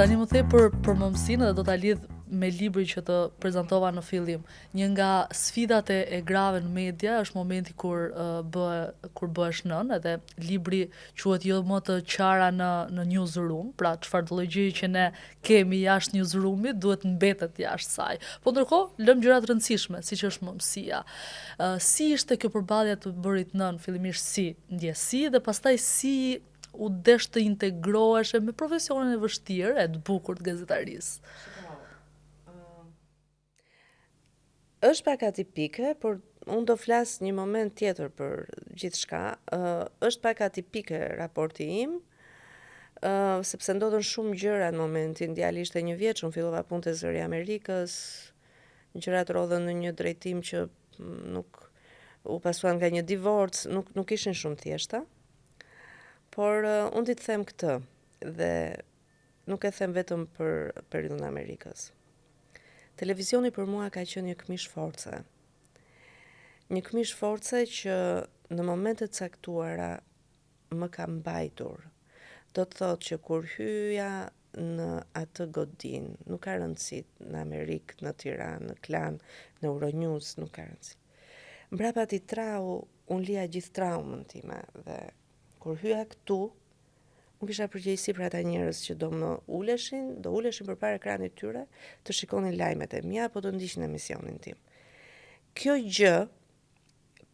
Tani më the për mëmësinë dhe do ta lidh me librin që të prezantova në fillim. Një nga sfidat e grave në media është momenti kur kur bëhesh nënë, edhe libri quhet "Jo më të qara në newsroom", pra çfarë do lloj gjëje që ne kemi jashtë newsroomit duhet mbetet jashtë saj. Po ndërkohë lëm gjëra të rëndësishme, siç është mëmësia. Si ishte kjo përballje të bërit nënë, fillimisht si ndjesi dhe pastaj si u desh të integroheshe me profesionin e vështirë e të bukur të gazetarisë? Është pak atipike, por unë do flas një moment tjetër për gjithçka. Është pak atipike raporti im, sepse ndodhën shumë gjëra në momentin. Djali ishte 1 vjeç, unë fillova punë te Zëri i Amerikës, gjërat rrodhën në një drejtim që nuk u pasuan nga një divorc, nuk ishin shumë thjeshta. Por unë di të them këtë dhe nuk e them vetëm për periudhën e Amerikës. Televizioni për mua ka qenë një këmish force. Një këmish force që në momente të caktuara më ka mbajtur. Do të thotë që kur hyja në atë godinë, nuk ka rëndësi në Amerikë, në Tiranë, në Klan, në Euronews, nuk ka rëndësi. Mbrapa atij trau, unë lija gjithë traumën time dhe kur hyja këtu, unë kisha përgjegjësi për ata njerëz që do më uleshin, do uleshin përpara ekranit tyre, të shikonin lajmet e mia apo të ndiqnin emisionin tim. Kjo gjë,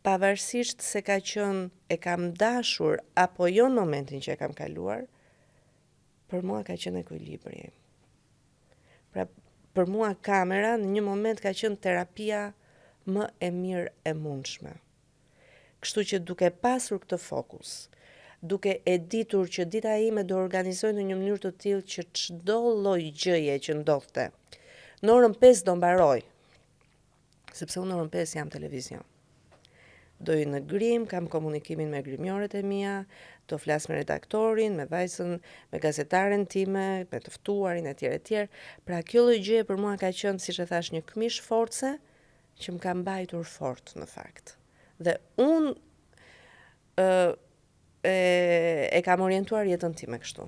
pavarësisht se ka qenë e kam dashur apo jo në momentin që e kam kaluar, për mua ka qenë ekuilibri. Pra, për mua kamera në një moment ka qenë terapia më e mirë e mundshme. Kështu që duke pasur këtë fokus, duke e ditur që dita ime do organizoj në një mënyrë të tillë që çdo lloj gjëje që ndodhte, në orën 5 do mbaroj, sepse unë në orën 5 jam televizion. Do i në grim, kam komunikimin me grimioret e mia, do flas me redaktorin, me vajzën, me gazetaren time, me të ftuarin e tjerë e tjerë. Pra kjo lloj gjëje për mua ka qenë, siç e thash, një këmish force që më ka mbajtur fort në fakt. Dhe unë e kam orientuar jetën time kështu.